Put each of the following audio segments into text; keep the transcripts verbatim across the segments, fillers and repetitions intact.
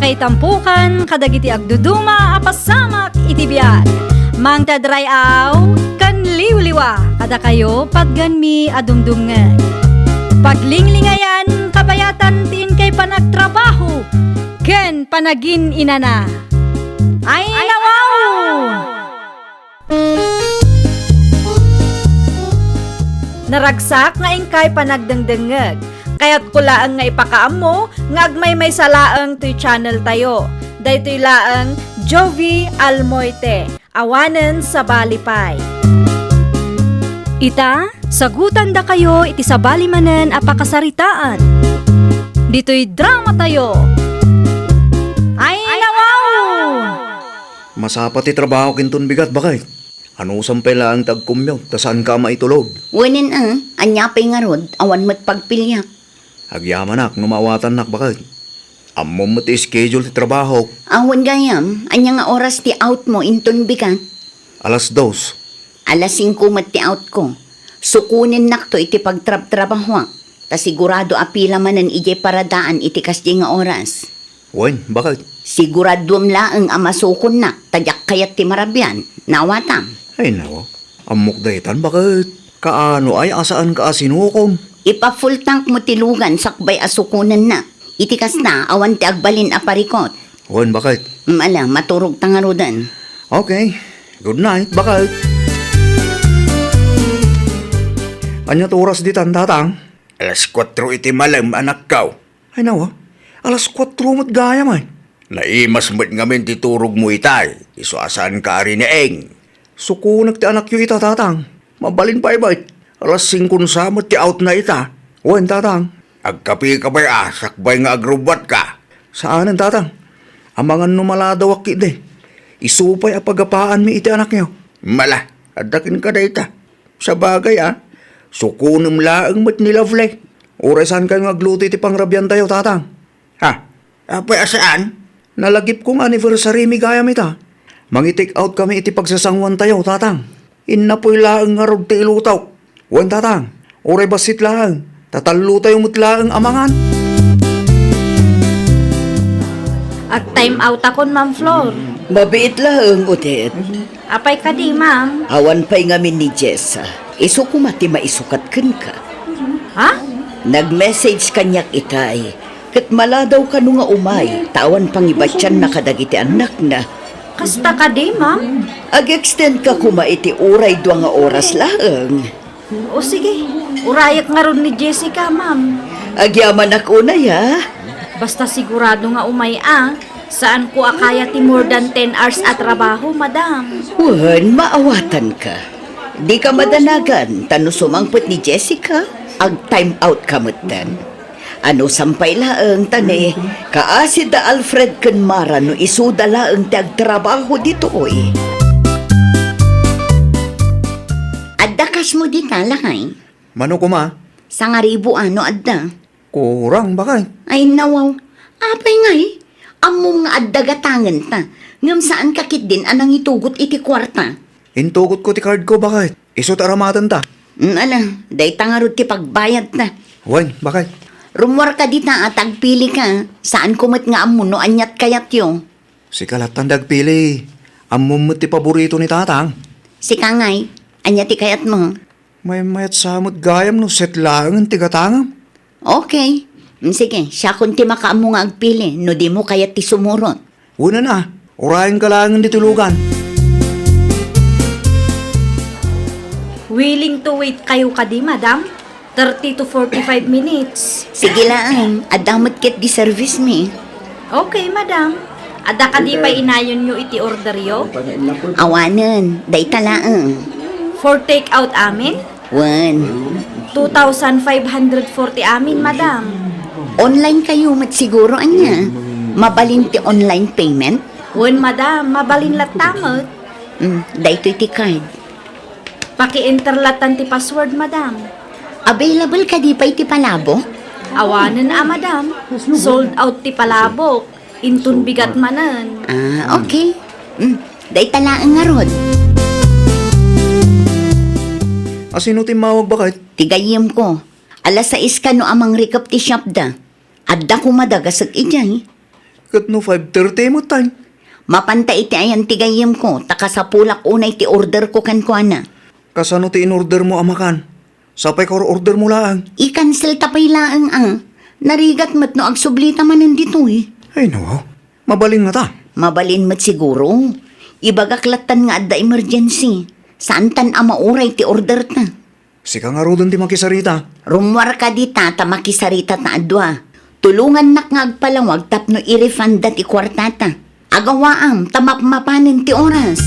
Ay tampukan kadagiti agduduma a pasamak iti biag. Mangted ray-aw ken liwliwa kadakayo patgenmi a dumdumngeg. Paglinglingayan kabayatan ti inkay panagtrabaho ken panagin-inana. Ay, nawaw! Naragsak nga inkay panagdengdengngeg. Kayatko laeng nga ipakaammo nga agmaymaysa laeng toy channel tayo. Daytoy laeng Jovie Almoite, awanen sabali pay. Ita, sagutandakayo iti sabali manen a pakasaritaan. Ditoy drama tayo. Ay, nawaw! Masapa ti trabahok inton bigat, baket. Anusam pay laeng ti agcommute, ta saanka a maitulog. Wenen a, ania pay ngarud, awan met pagpiliak. Agyamanak no maawatannak, baket. Ammom met ti schedule ti trabahok. Awan gayam, ania nga oras ti out mo inton bigat? Alas dos. Alas singko met ti out ko. Sukonennakto iti pagtrabtrabahoak, ta sigurado a pila manen idiay paradaan iti kasdiay nga oras. Wen, baket. Siguraduem laeng a masukonnak, ta diak kayat ti marabian. Naawatam? Ay, nawa. Ammok daytan, baket. Kaano ay a saanka a sinukom? Ipa-full tank mo ti lugan sakbay a sukonennak. Iti kasta, awan ti agbalin a parikot. Wen, baket. Mala, maturog ta ngaruden. Okay. Good night, baket. Ania ti oras ditan, tatang? Alas kuatro iti malem, anakko. Ay, nawa, alas kuatro met gayam ay. Naimas met ngamin ti turogmo itay, isu a saanka a rinaing. Sukonek ti anakyo ita, tatang. Mabalin pay bay. Alas singko sa met ti outna ita. Wen, tatang. Agkapika pay a, sakbay nga agrubbuatka. Saanen, tatang. Amangan no maladawak ketdi. Isu pay a pagapaanmi iti anakyo. Mala, adda kenka dayta. Sabagay a, sukonem laeng met ni Lovely. Uray saankayo nga agluto iti pangrabiantayo, tatang. Ha? Apay a saan? Nalagipko nga anniversary mi gayam ita. Mangi-take out kami iti pagsasanguantayo, tatang. Innapoy laeng ngarud ti ilutok. Wen, tatang, uray bassit laeng, ta tallotayo met laeng a mangan. Ag-time out akon, Ma'am Flor. Mabiit laeng, Odette. Apay kadi, ma'am? Awan pay ngamin ni Jessa. Isu koma ti maisukat kenka. Ha? Nag-message kaniak itay. Ket maladaw kano nga umay, ta awan pangibatianna kadagiti annakna. Kasta kadi, ma'am? Ag-extend ka koma iti uray dua nga oras laeng. O sige, urayek ngarud ni Jessica, ma'am. Agyamanak unay, a. Basta sigurado nga umay, a. Saanko a kaya ti more than ten hours a trabaho, madam. Wen, maawatanka. Dika madanagan, ta no sumangpet ni Jessica, ag-time out ka metten. Anusam pay laeng ta ne, kaasi da Alfred ken Mara no isuda laeng ti agtrabaho ditoy. Adda cash mo dita, lakay? Mano koma? Sangaribu a no adda. Kurang, baket. Ay, nawaw. Apay ngay? Ammom nga adda gatangenta, ngem saanka ketdin a nangitugot iti kuarta. Intugotko ti cardko, baket. Isu ti aramatenta. Mm, ala, dayta ngarud ti pagbayadta. Wen, baket. Rummuarka dita a ta agpilika. Saanko met nga ammo no aniat kayatyo. Sika lattan ti agpili. Ammom met ti paborito ni tatang. Sika ngay, ania ti kayatmo? Maymayat sa met gayam no set laengen ti gatangam. Okay. Mm, sige, siakon ti makaammo nga agpili no dimo kayat ti sumurot. Wen a, urayenka laengen ditoy lugan. Willing to wait kayo kadi, madam? Thirty to forty-five minutes. Sige laeng, adda met ketdi service mi. Okay, madam. Adda kadi pay inayonyo iti orderyo? Awanen, dayta laeng. For take out amin? Wen. Two thousand five hundred forty amin, madam. Online kayo met siguro, ania? Mabalin ti online payment? Wen, madam, mabalin latta met. Mm, daytoy ti card. Paki-enter lattan ti password, madam. Available kadi pay ti palabok? Awanen a, madam. Sold out ti palabok. Inton bigat manen. Ah, okay. Mm, dayta laeng ngarud. Asino ti immawag, baket? Ti gayyemko. Alas sais kano a mangrekep ti shop da. Adda koma da gasek idiay. Ket no five thirty met, tay? Mapanta iti ayan ti gayyemko, ta kasapulak unay ti orderko kenkuana. Kasano ti in-ordermo a makan? Sapay ka or-ordermo laeng. I-cancel ta pay laeng a. Narigat met no agsublita manen ditoy. Ay, no. Mabalin ngata? Mabalin met siguro. Ibagak lattan nga adda emergency. Saantan a mauray ti orderta. Sika ngaruden ti makisarita. Rummuarka dita ta makisarita ta a dua. Tulongannak nga agpalawag tapno i-refunda ti kuartata. Agawaam ta mapmapanen ti oras.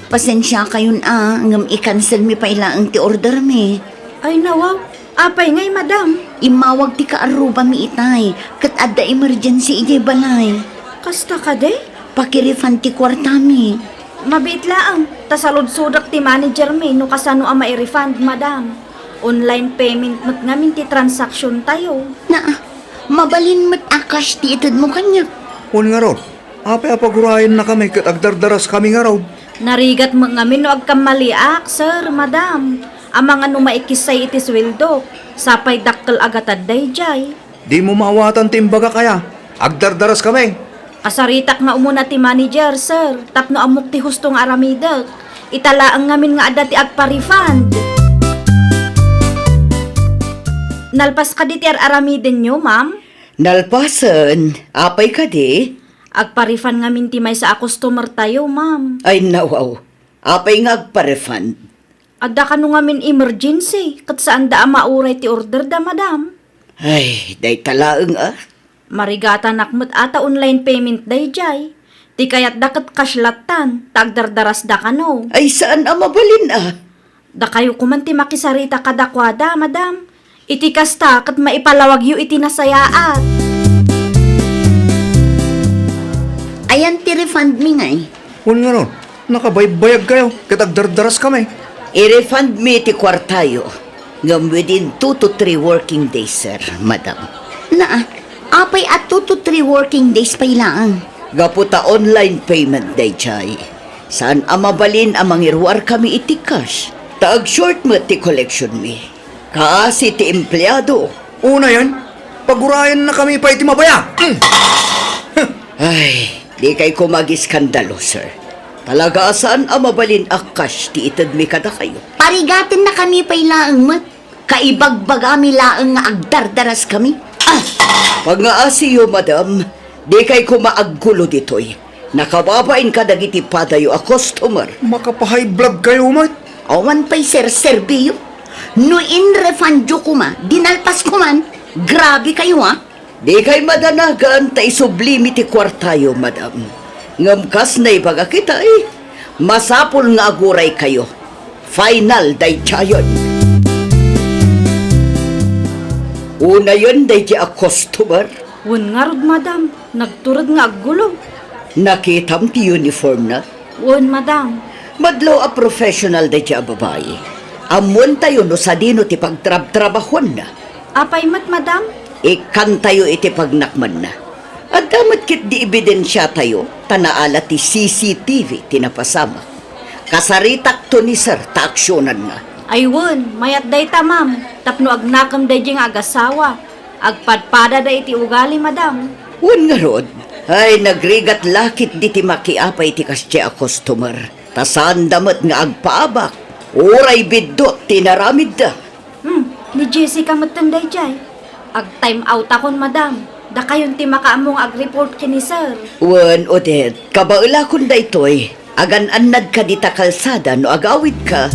Pasensiakayon a, ngem i-cancelmi pay laeng ti ordermi. Ay, nawaw. Apay ngay, madam? Immawag ti kaarrubami itay, ket adda emergency idiay balay. Kasta kadi? Pakirefund ti kuartami. Mabiit laeng, ta saludsodek ti managermi no kasano a mai-refund, madam. Online payment met ngamin ti transaksiontayo. Na, mabalin met a cash ti itedmo kaniak. Wen ngarud, apay a pagurayennakami ket agdardaraskami ngarud? Narigat met ngamin no agkammaliak, sir, madam. Amangan no maikissay iti sueldok, sapay dakkel a gatad daydiay. Dimo maawatan ti imbagak aya. Agdardaraskami. Kasaritak nga umuna ti manager, sir, tapno ammok ti husto nga aramidek. Ita laeng ngamin nga adda ti agpa-refund. Nalpas kadi ti ar-aramidenyo, ma'am? Nalpasen. Apay kadi? Agpa-refund ngamin ti maysa a customer tayo, ma'am. Ay, nawaw. Apay nga agpa-refund? Adda kano ngamin emergency, ket saanda a mauray ti order da, madam. Ay, dayta laeng a. Marigatanak met a ta online payment daydiay. Ti kayatda ket cash lattan, ta agdardarasda kano. Ay, saan a mabalin a. Dakayo koman ti makisarita kadakuada, madam. Iti kasta, ket maipalawagyo iti nasayaat. Ayan ti refund mi ngay. Wen ngarud, nakabaybayag kayo, ket agdardaras kami. I-refund mi ti kuartayo, ngem within two to three working days, sir, madam. Naa, apay a two to three working days pay laeng? Gapu ta online payment daydiay. Saan a mabalin a mangiruar kami iti cash, ta ag-short met ti collection mi. Kaasi ti empleado. Unayen, pagurayennakami pay ti mabaya. Mm. Ay, dikay koma agiskandalo, sir. Talaga a saan a mabalin a cash ti itedmi kadakayo. Parigatennakami pay laeng met. Kaibagbagami laeng nga agdardaras kami. Ah! Pangaasiyo, madam. Dikay koma aggulo ditoy. Nakababain kadagiti padayo a customer. Makapahay blood kayo met. Awan pay serserbiyo. No in-refundyo koma, dinalpas koman. Grabe kayo, ah. Dikay madanagan ta isublimi ti kuartayo, madam. Ngem kas naibagak itay, masapul nga aguray kayo. Final daydiayen. Unayen daydi a customer. Wen ngarud, madam, nagtured nga aggulo. Nakitam ti uniformna? Wen, madam. Madlaw a professional daydi a babai. Ammoentayo no sadino ti pagtrabtrabahuanna. Apay met, madam? Ikkantayo iti pagnakmanna. Adda met ketdi ebidensiatayo, ta naala ti C C T V ti napasamak. Kasaritakto ni sir ta aksionanna. Ay wen, mayat dayta, ma'am, tapno agnakem daydi nga agasawa. Agpadpadada iti ugali, madam. Wen ngarud, ay nagrigat la ketdi ti makiapay ti kasdiay a customer. Ta saanda met nga agpaabak, uray biddut ti inaramidda. Hmm, ni Jessica metten daydiay. Ag-time outakon, madam. Dakayon ti makaammo nga ag-report ken ni sir. Wen, Odette, kabaelakon daytoy. Agan-annadka dita kalsada no agawidka.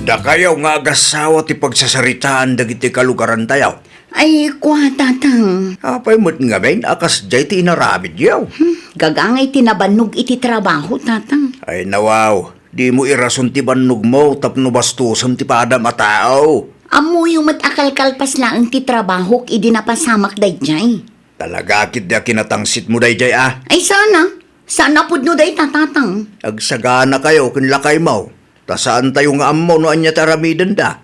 Dakayo nga agasawa ti pagsasaritaan dagiti kalugarantayo. Ay, kua, tatang. Apay met ngamin a kasdiay ti inaramidyo? Hmm, gagangay ti nabannog iti trabaho, tatang. Ay, nawaw, dimo irason ti bannogmo tapno bastosem ti padam a tao. Ammoyo met a kalkalpas laeng ti trabahok idi napasamak daydiay. Talaga ketdi a kinatangsitmo daydiay a? Ay, saan a? Saan a pudno dayta, tatang? Agsaganakayo ken lakaymo, ta saantayo nga ammo no ania ti aramidenda.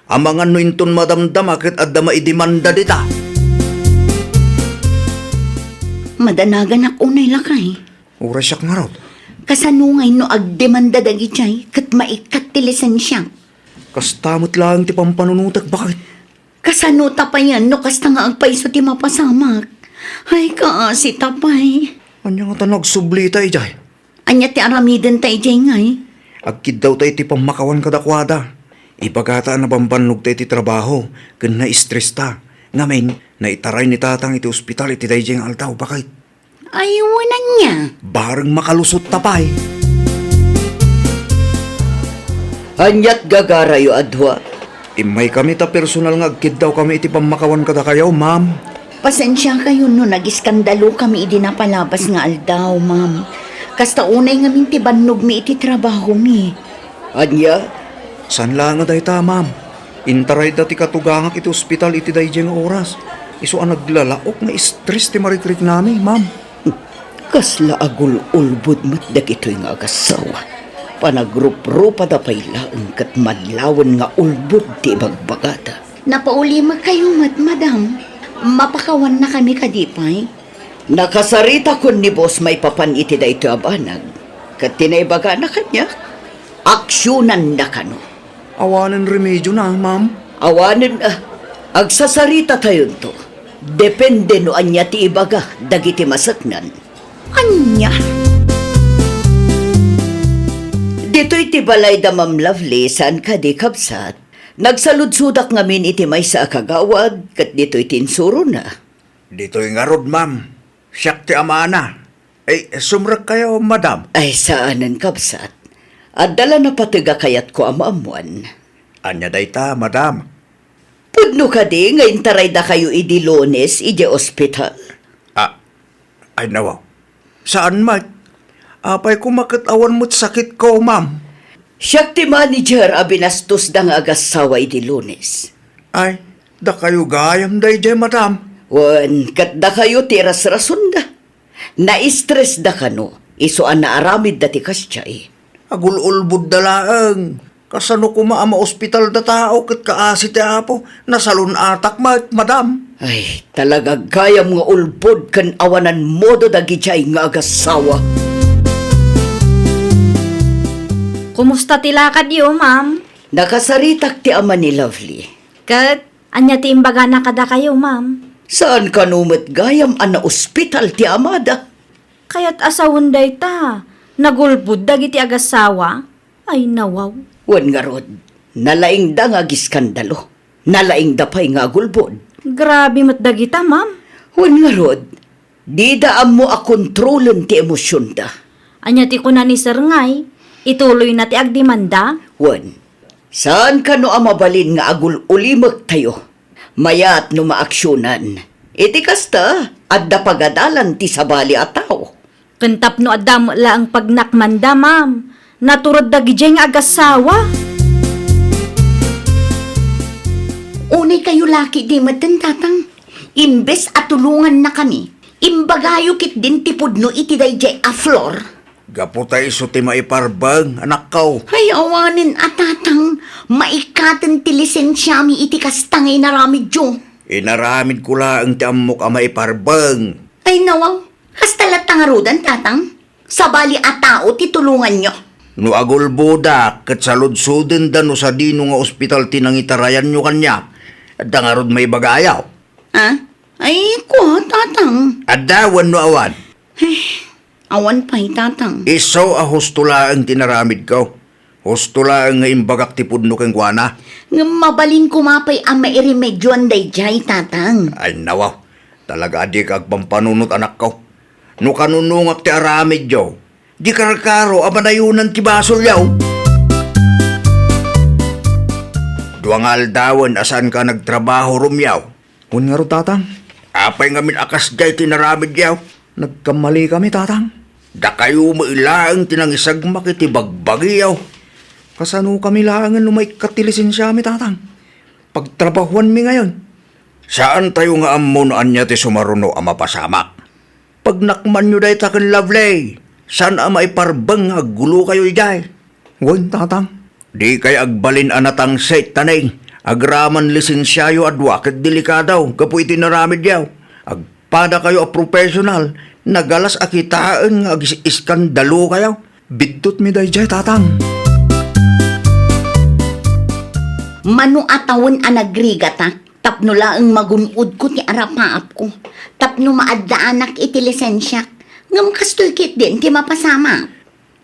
Amangan no inton madamdama ket adda maidemanda dita. Madanaganak unay, lakay. Uray siak ngarud. Kasano ngay no agdemanda dagidiay ket maikkat ti lisensiak? Kasta met laeng ti pampanunotek, baket. Kasano ta payen no kasta nga agpayso ti mapasamak? Ay, kaasi ta pay. Ania ngata no agsublita idiay? Ania ti aramidenta idiay ngay? Agkiddawta iti pammakawan kadakuada. Ibagata a nabambannogta iti trabaho ken na-stresta. Ngamin, naitaray ni Tatang iti ospital iti daydiay nga aldaw. Baket? Ay, wen ania? Bareng makalusotta pay. Aniat gagarayo a dua? Immaykami ta personal nga agkiddawkami iti pammakawan kadakayo, ma'am. Pasensiakayon no nagiskandalokami idi napalabas nga aldaw, ma'am. Kasta unay ngamin ti bannogmi iti trabahomi. Ania? Saan laeng a dayta, ma'am. Intarayda ti katugangak iti ospital iti daydiay nga oras. Isu a naglalaok nga stress ti marikriknami, ma'am. Kasla agul-ulbod met dagitoy nga agassawa. Panagruprupada pay laeng ket madlawen nga ulbod ti ibagbagada. Napaulimekayo met, madam. Mapakawannakami kadi pay? Nakasaritakon ni boss maipapan iti daytoy a banag. Ket ti naibagana kaniak, aksionanda kano. Awanen remediona, ma'am? Awanen, ah, agsasaritatayon to. Depende no ania ti ibaga dagiti maseknan. Ania? Ditoy ti balay da Ma'am Lovely, saan kadi, kabsat? Nagsaludsodak ngamin iti maysa a kagawad, ket ditoy ti insurona. Ditoy ngarud, ma'am. Siak ti amana. Ay, sumrekkayo, madam. Ay, saanen, kabsat. Adda la napateg a kayatko a maammuan. Ania dayta, madam? Pudno kadi nga intaraydakayo idi Lunes idiay ospital? Ah, ay, nawaw. Saan met? Apay koma ket awan met sakitko, ma'am? Siak ti manager a binastosda nga agassawa idi Lunes. Ay, dakayo gayam daydiay, madam. Wen, ket dakayo ti irasrasonda. Naistresda kano, isu a naaramidda ti kasdiay. Agul-ulbodda laeng. Kasano koma a maospitalda tao ket kaasi ti Apo? Nasalun-atak met, madam. Ay, talaga gayam nga ulbod ken awanan modo dagidiay nga agassawa. Kumusta ti lakadyo, ma'am? Nakasaritak ti ama ni Lovely. Ket ania ti imbagana kadakayo, ma'am? Saan kano met gayam a naospital ti amada? Kayat a sawen dayta, nagulbod dagiti agassawa? Ay, nawaw. Wen ngarud, nalaingda nga agiskandalo. Nalaingda pay nga agulbod. Grabe met dagita, ma'am. Wen ngarud, dida ammo a kontrolen ti emosionda. Ania ti kuna ni Sir ngay? Ituloyna ti agdemanda? Wen, saan kano a mabalin nga agul-ulimektayo? Mayat no maaksionan. Iti kasta, adda pagadalan ti sabali a tao. Ken tapno adda met laeng pagnakmanda, ma'am, naturod dagidiay nga agassawa. Unay kayo laki di metten, Tatang. Imbes a tulongannakami, imbagayo ketdin ti pudno iti daydiay a floor. Gapu ta isu ti maiparbeng, anakko. Ay, awanen a, Tatang, maikkaten ti lisensiami iti kasta nga inaramidyo. Inaramidko laeng ti ammok a maiparbeng. Ay, nawaw. Kasta latta ngaruden, Tatang? Sabali a tao ti tulonganyo. No agulbodak ket saludsodenda no sadino nga ospital ti nangitarayanyo kaniak, adda ngarud maibagayo? Ah? Ay, kua, Tatang. Adda wenno awan? Ay, awan pay, Tatang. Isu a husto laeng ti inaramidko. Husto laeng nga imbagak ti pudno kenkuana. Ngem mabalin koma pay a mairemedioan daydiay, Tatang. Ay, nawaw. Talaga a dika agpampanunot, anakko. No kanunongak ti aramidyo, di karkaro a manayonan ti basolyo. Dua nga aldawen a saanka nagtrabaho, Romeo. Wen ngarud, Tatang. Apay ngamin a kasdiay ti inaramidyo? Nagkammalikami, Tatang. Dakayo met laeng ti nangisagmak iti bagbagiyo. Kasanokami laengen no maikkat ti lisensiami, Tatang? Pagtrabahuanmi ngayon. Saantayo nga ammo no ania ti sumaruno a mapasamak. Pagnakmanyo dayta ken Lovely. Saan a maiparbeng nga aggulokayo idiay. Wen, Tatang. Dikay agbalin a natangsit, Taneng. Agraman lisensiayo a dua ket delikado gapu iti inaramidyo. Agpadakayo a professional, nagalas a kitaen nga agis-iskandalokayo. Biddutmi daydiay, Tatang. Mano a tawen a nagrigata, Tapno laeng magun-odko ti arapaapko, tapno maaddaanak iti lisensiak, ngem kastoy ketdin ti mapasamak.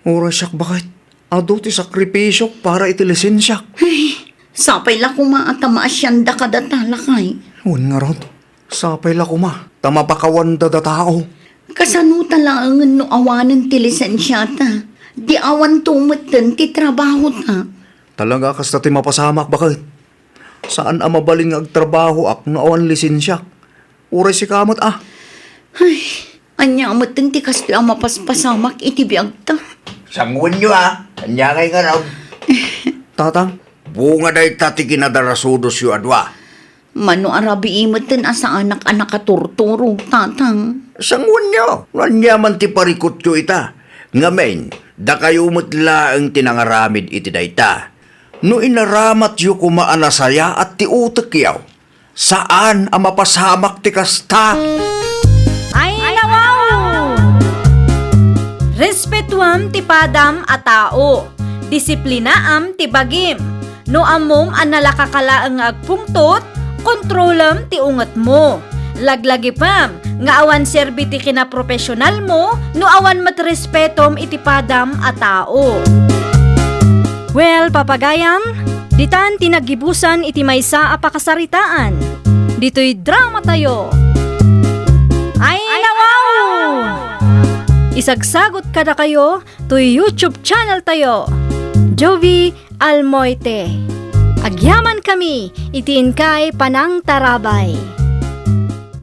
Uray siak baket, adu ti sakripisiok para iti lisensiak. Ay, sapay la koma a ta maasianda kadata, lakay. Wen ngarud, sapay la koma ta mapakawan dada tao. Kasano ta laengen no awanen ti lisensiata? Di awanto metten ti trabahota. Talaga kasta ti mapasamak, baket. Saan a mabalin nga agtrabahoak no awan lisensiak. Uray sika met a. Ay, ania metten ti kastoy a mapaspasamak iti biagta? Sanguenyo a, ania ngay ngarud? Tatang? Bunga dayta ti kinadarasudosyo a dua. Mano a rabii metten a saanak a nakaturturog, Tatang? Sanguenyo, no ania man ti parikutyo ita. Ngamin, dakayo met laeng ti nangaramid iti dayta. No inaramatyo koma a nasayaat ti utekyo, saan a mapasamak ti kasta. Ay, nawaw! Respetuam ti padam a tao. Disiplinaam ti bagim. No ammom a nalaka ka laeng nga agpungtot, kontrolem ti ungetmo. Laglagipem nga awan serbi ti kinaprofesionalmo no awan met respetom iti padam a tao. Well, papagayam, ditan ti naggibusan iti maysa a pakasaritaan. Ditoy dramatayo. Ay, nawaw! Isagsagot kadakayo toy YouTube channel tayo, Jovie Almoite. Agyaman kami iti inkay panangtarabay.